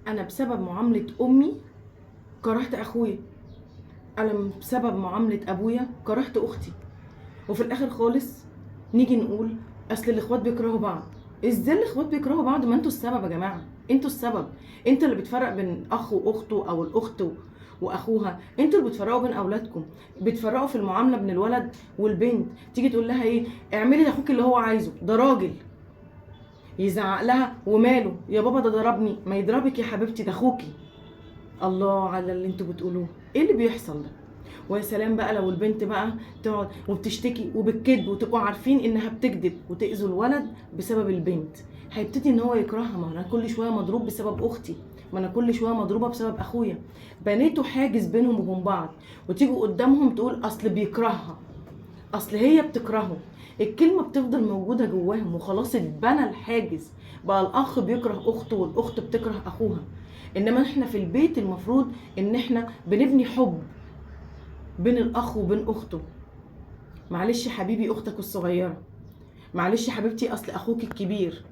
انا بسبب معاملة امي كرهت اخويا، انا بسبب معاملة ابويا كرهت اختي. وفي الاخر خالص نيجي نقول اصل الاخوات بيكرهوا بعض. ازاي الاخوات بيكرهوا بعض؟ ما انتوا السبب يا جماعة، انتوا السبب. انتوا اللي بتفرق بين اخ واخته او الاخت واخوها، انتوا اللي بتفرقوا بين اولادكم، بتفرقوا في المعاملة بين الولد والبنت. تيجي تقول لها ايه؟ اعملي لاخوك اللي هو عايزه، ده راجل. يزعق لها وماله يا بابا، ده ضربني. ما يضربك يا حبيبتي، ده اخوكي. الله على اللي انتوا بتقولوه، ايه اللي بيحصل ده؟ ويا سلام بقى لو البنت بقى تقعد وبتشتكي وبالكذب، وتبقوا عارفين انها بتكذب وتاذوا الولد بسبب البنت، هيبتدي ان هو يكرهها. ما انا كل شوية مضروب بسبب اختي، ما انا كل شوية مضروبة بسبب اخويا. بنيتوا حاجز بينهم وبين بعض، وتيجوا قدامهم تقول اصل بيكرهها، اصل هي بتكرهه. الكلمة بتفضل موجودة جواهم وخلاص اتبنى الحاجز، بقى الاخ بيكره اخته والاخت بتكره اخوها. انما احنا في البيت المفروض ان احنا بنبني حب بين الاخ وبين اخته. معلش يا حبيبي اختك الصغيرة، معلش يا حبيبتي اصل اخوك الكبير،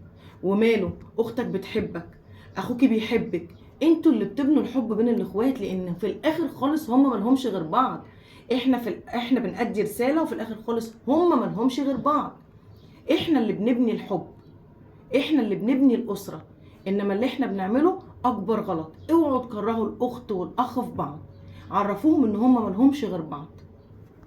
وماله اختك بتحبك، اخوكي بيحبك. انتوا اللي بتبنوا الحب بين الاخوات، لان في الاخر خالص هم مالهمش غير بعض. احنا بنأدي رسالة، وفي الاخر خالص هم مالهمش غير بعض. احنا اللي بنبني الحب، احنا اللي بنبني الاسرة. انما اللي احنا بنعمله اكبر غلط. اوعوا تكرهوا الاخت والاخ في بعض، عرفوهم ان هم مالهمش غير بعض.